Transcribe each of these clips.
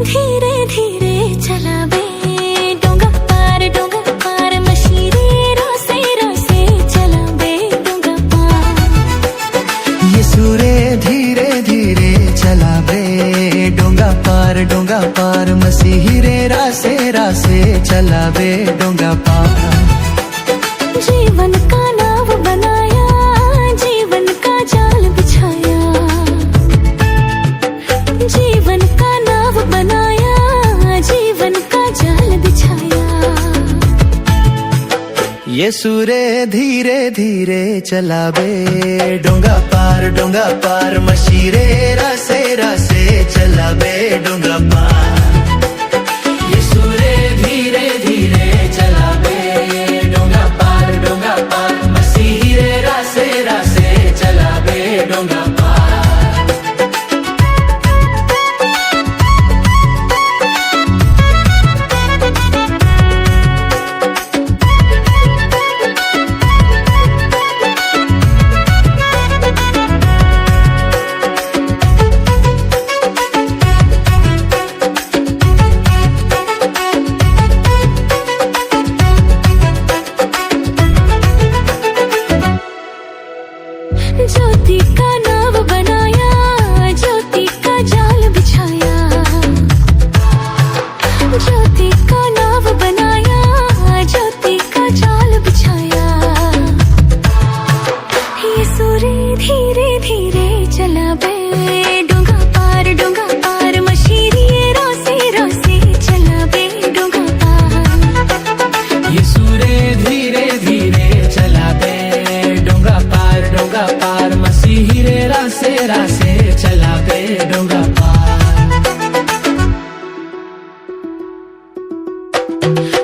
धीरे धीरे चलावे डोंगा पार, डोंगा पार मशीरे रोसे रोसे चलावे डोंगा पार। ये सूरे धीरे धीरे चलावे डोंगा पार, डोंगा पार मसीही रे रासे रासे चलावे डोंगा पार। जीवन का नाव बनाया, जीवन का जाल बिछाया। जीवन का नाव बनाया, जीवन का जाल बिछाया। ये सूरे धीरे धीरे चलावे डोंगा पार, डोंगा पार मशीरे रासे रासे चलावे डोंगा पार। ये सूरे धीरे धीरे चलावे डोंगा पार, डोंगा पार मसीही रे रासे रासे चलावे डोंगा पार। ज्योति का नाव बनाया, ज्योति का जाल बिछाया। ज्योति का नाव बनाया, ज्योति का जाल बिछाया। ये सूरे धीरे धीरे चलावे डोंगा पार, डोंगा पार मशीरी रोसे रोसे चलावे डोंगा पार। ये सूरे धीरे धीरे चलावे डोंगा पार, डोंगा पार मसीही रे रासे रासे चलावे डोंगा पार।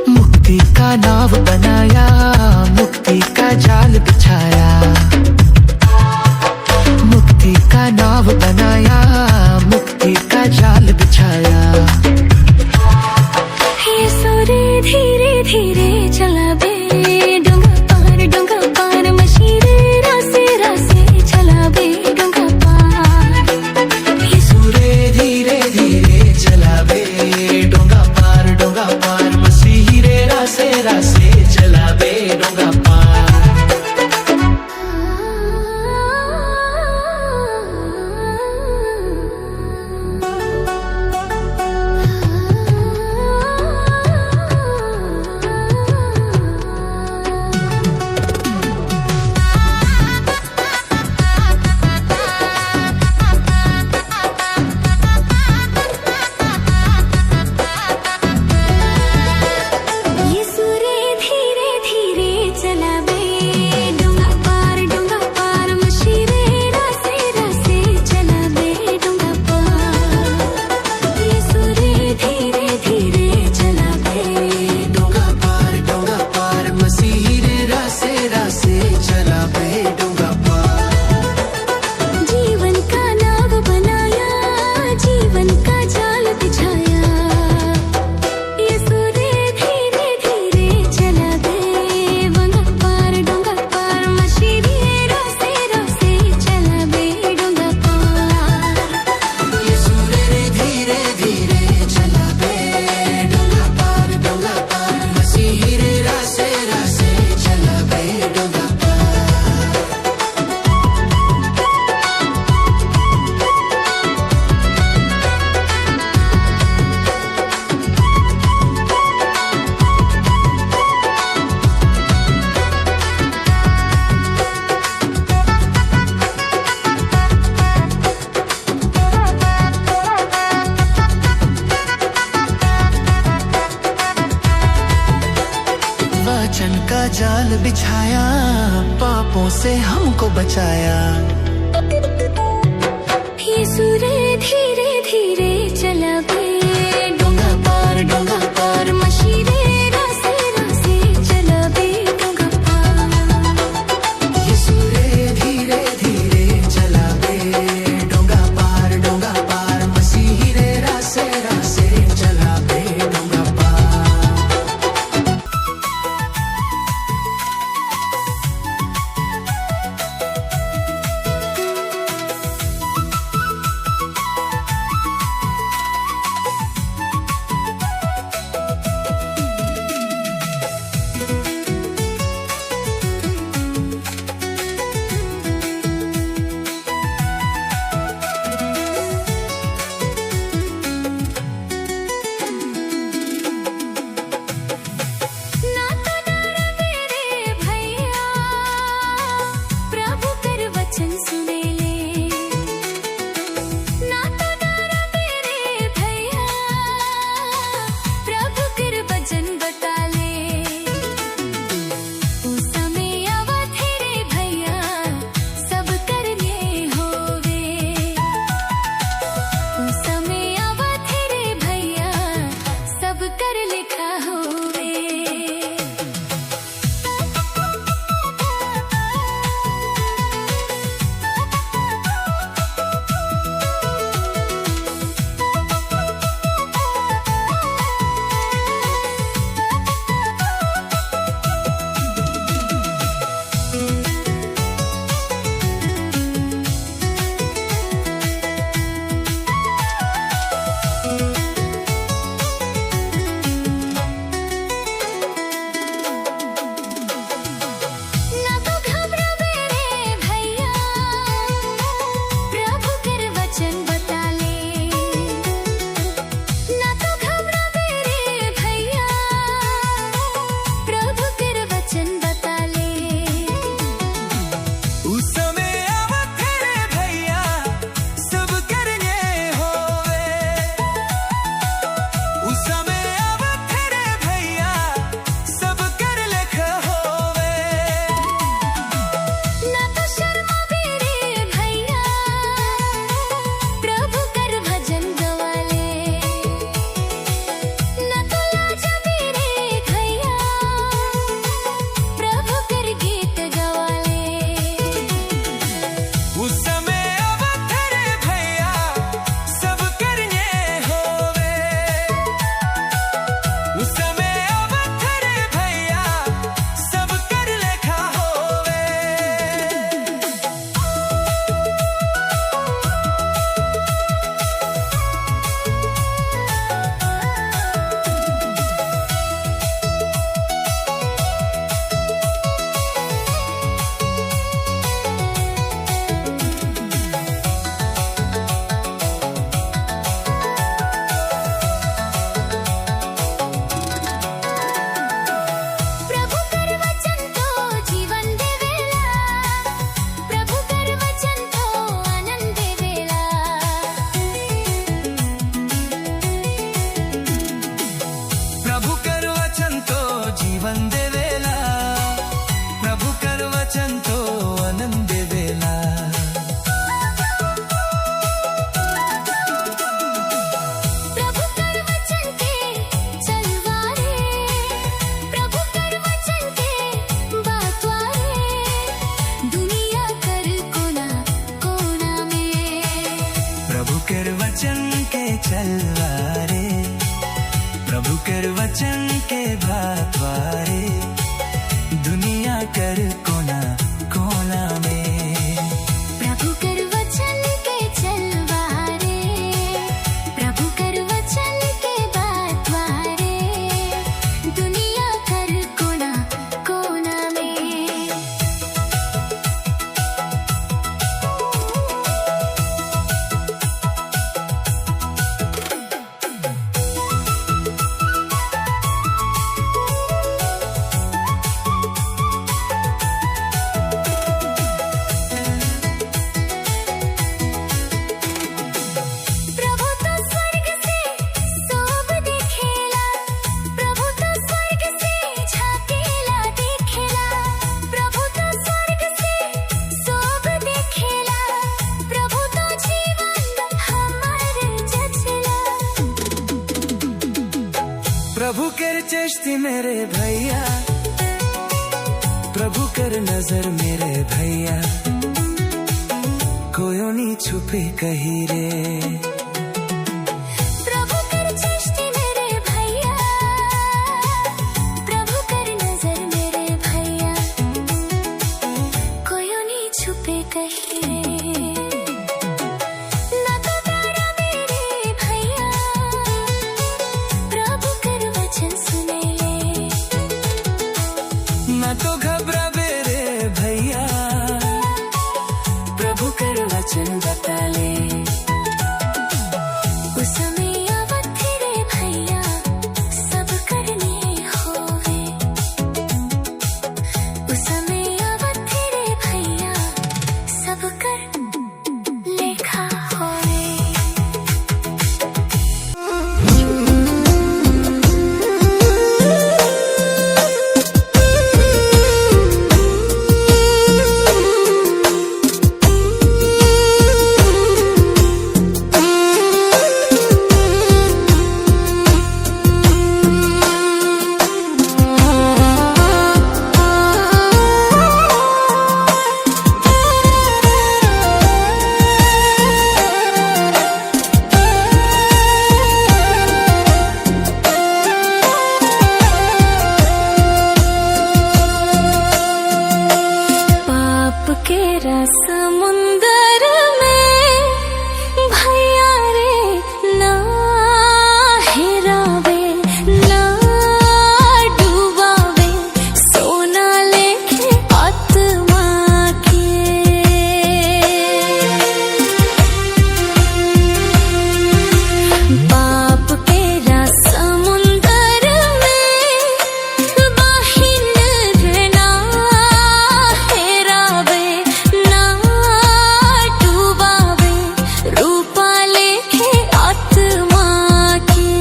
मुक्ति का नाव बनाया, मुक्ति का जाल बिछाया। मुक्ति का नाव बनाया, मुक्ति का जाल बिछाया। ये सूरे धीरे धीरे चलावे डोंगा पार, डोंगा पार मशीरे रासे रासे चलावे डोंगा पार। ये सूरे धीरे धीरे चलावे डोंगा पार, डोंगा पार मसीही रे रासे रासे चलावे डोंगा पार। ये सूरे धीरे धीरे चलावे डोंगा पार, डोंगा पार मशीरे रासे रासे चलावे डोंगा पार। ये सूरे धीरे धीरे चलावे डोंगा पार, डोंगा पार मसीही रे रासे रासे चलावे डोंगा पार। जीवन का नाव बनाया, जीवन का जाल बिछाया। ये सूरे धीरे धीरे चलावे डोंगा पार, डोंगा पार मशीरे रासे रासे चलावे डोंगा पार। ये सूरे रे धीरे धीरे चलावे डोंगा पार, डोंगा पार मसीही रे रासे रासे चलावे डोंगा पार। वचन का जाल बिछाया, पापों से हमको बचाया। ये सूरे धीरे धीरे चलावे डोंगा पार, डोंगा पार मशीरे रासे रासे चलावे डोंगा पार। ये सूरे धीरे धीरे चलावे डोंगा पार, डोंगा पार मसीही रे रासे रासे चलावे डोंगा पार। कर वचन के चलवारे, प्रभु कर वचन के भातवारे, दुनिया कर कोना कोना में। प्रभु कर वचन के चलवारे, प्रभु कर वचन के बातवारे, दुनिया कर कोना कोना में। प्रभु तो स्वर्ग से सब देखेला, प्रभु तो स्वर्ग से झाकेला देखेला, प्रभु तो स्वर्ग से सब देखेला, प्रभु तो जीवन हमार जचला। प्रभु कर चेष्टी मेरे भैया, प्रभु कर नजर मेरे भैया, कोई नहीं छुपे कहीं रे। प्रभु कर चेष्टी मेरे भैया, प्रभु कर नजर मेरे भैया, कोई नहीं छुपे कहीं रे। ना तो तारा मेरे भैया, प्रभु कर वचन सुने ले। ना तो घबरा मेरे भैया, प्रभु कर वचन बता ले। उस समय आवत रे भैया, सब करने होवे। उस समय आवत रे भैया, सब कर लेखा होवे। पाप के समुंदर में भैया रे ना हेरावे ना डुबावे, सोना लेखे आत्मा के। पाप के समुंदर में बाहिन ना हेरावे ना डुबावे, रूपा लेखे आत्मा के।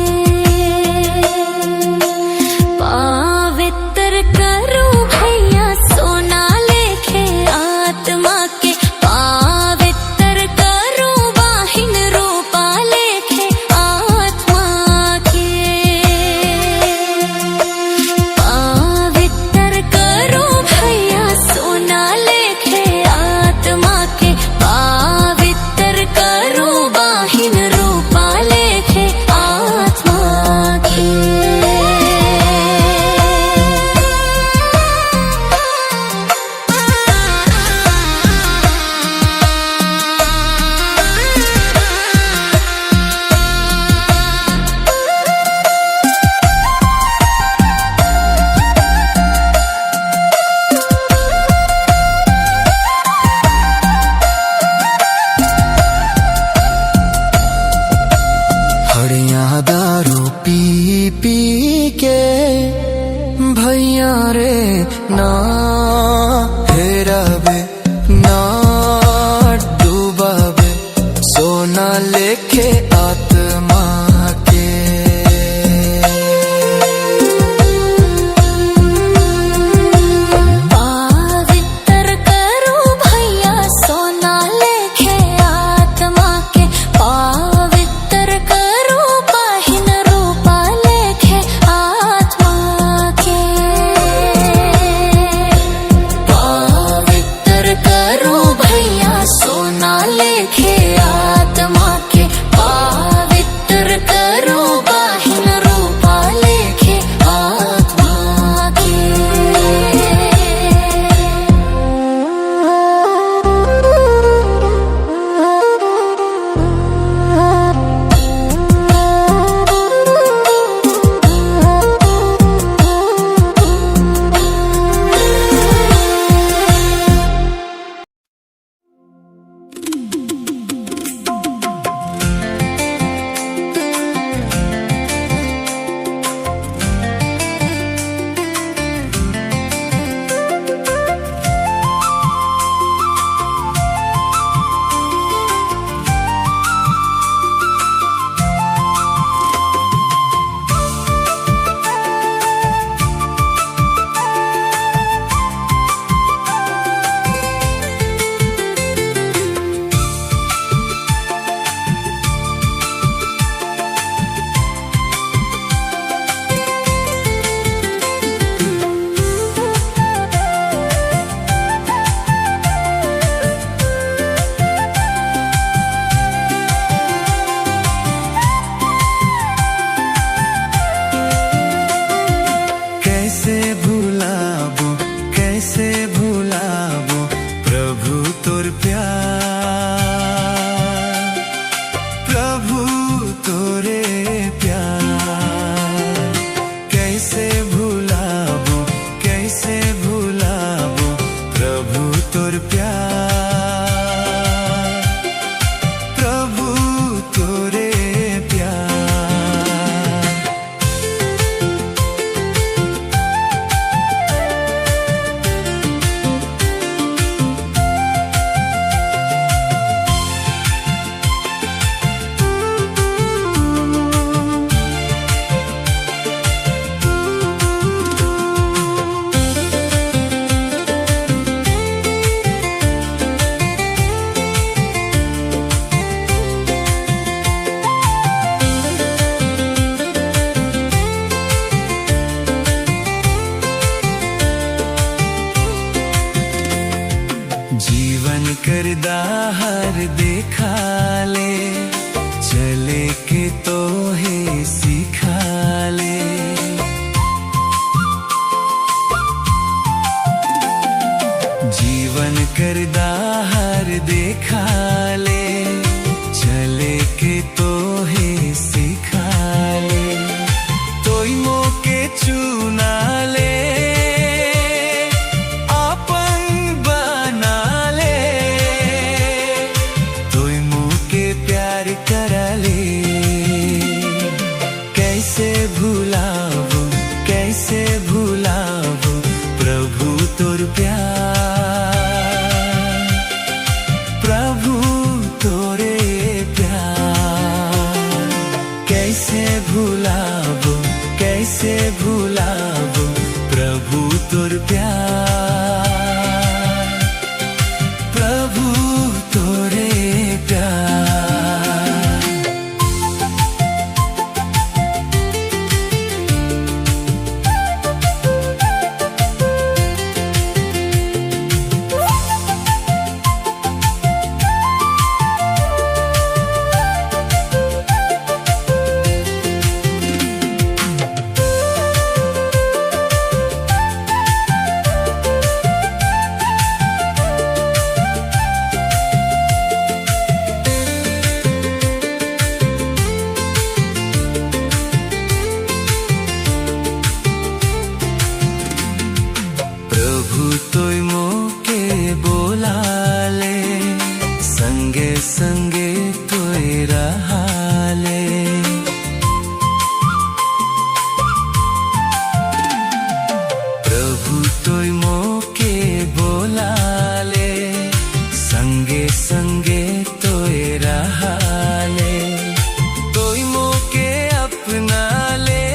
पावित्र करो भैया सोना लेखे आत्मा के, पावित्र करो बाहिन रूपा लेखे आत्मा के। पावित्र करो भैया सोना लेखे आत्मा के, पावित्र करो बाहिन रूपा लेखे आत्मा के। हड़िया दारू पी पी के भैया रे ना हेरावे ना डूबावे, सोना लेखे आत्मा के। पावित्र करो भैया सोना लेखे आत्मा के, पावित्र करो बाहिन रूपा लेखे आत्मा के। पावित्र करो भैया सोना लेखे आत्मा के, मोके तोहे सिखाले, तोय मोके चुनाले, आपन बनाले, तोय मोके प्यार कराले। कैसे भुलाबो, कैसे भुलाबो प्रभु तोर प्यार, प्रभु तोरे प्यार। कैसे भुलाबो, कैसे भुलाबो प्रभु तोर प्यार, प्रभु तोरे प्यार। प्रभु तोय मोके बोलाले, संगे संगे तोय रहाले। प्रभु तोय मोके बोलाले, संगे संगे तोय रहाले, तोय मोके अपना ले,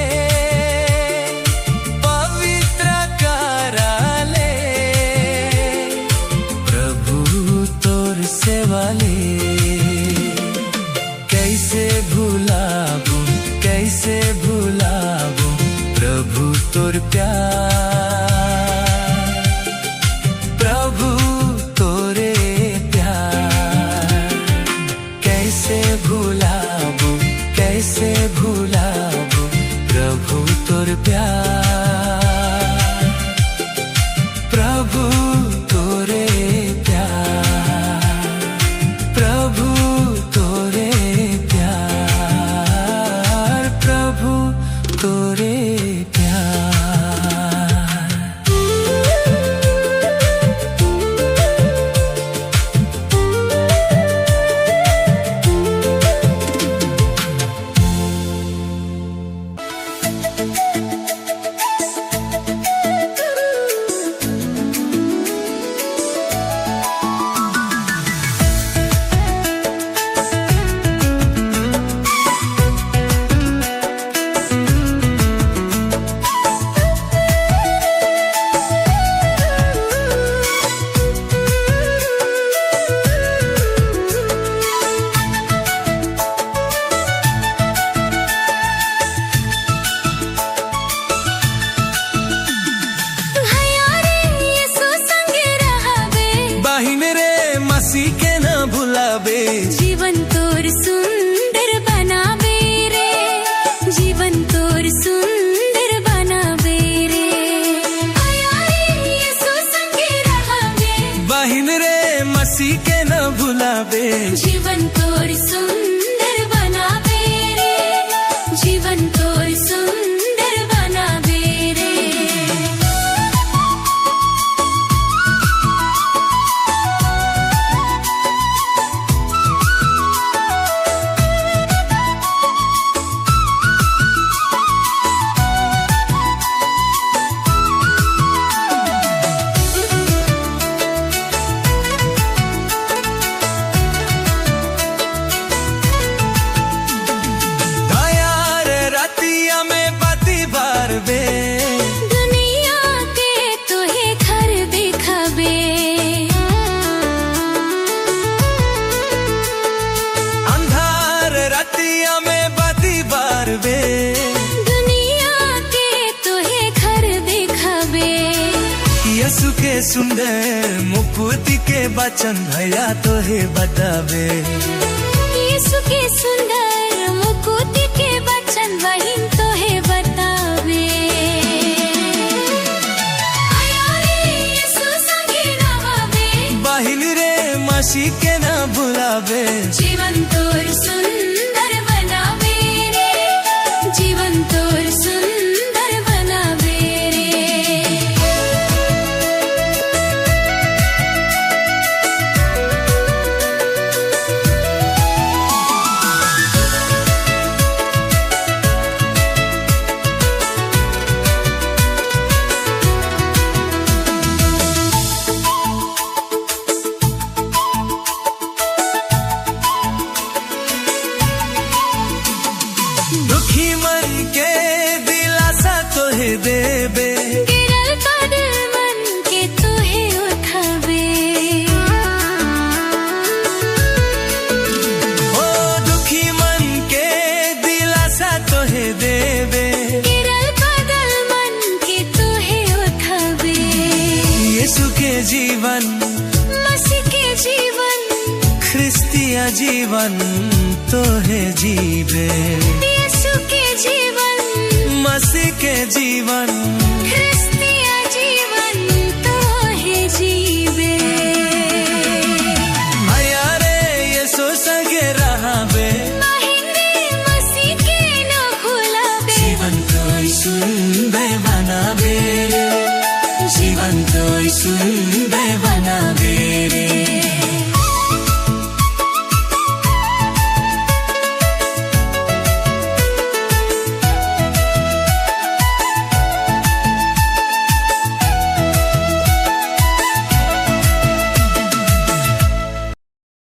पवित्र कराले, प्रभु तोर सेवाले। कैसे भुलाबो, कैसे भुलाबो प्रभु तोर प्यार, प्रभु तोरे प्यार। कैसे भुलाबो, कैसे भुलाबो प्रभु तोर प्यार, प्रभु तोरे प्यार, प्रभु तोरे प्यार, प्रभु तोरे प्यार। भैया रे यीशु संगे रहबे, बाहिन रे मसीह के ना भुलाबे, जीवन तोर सुंदर बनाबे रे, जीवन तोर सुंदर बनाबे रे। भैया रे यीशु संगे रहबे, बाहिन रे मसीह के ना भुलाबे, जीवन तोर सुंदर बनाबे रे, जीवन तोर सुंदर बनाबे रे। दया रे रतिया में बाती बारबे, दुनिया के तोहे घर दिखाबे, अंधार रतिया में बाती बारबे, दुनिया के तोहे घर दिखाबे। यीशु के सुंदर मुकुति के बचन भैया तोहे बतावे, यीशु के सुंदर मुकुति के बचन वही तोहे बतावे। आया रे यीशु संगे रहबे, बाहिन रे मसीह के ना भुलाबे, जीवन तोर सुंदर जीवन तोहे जीवे।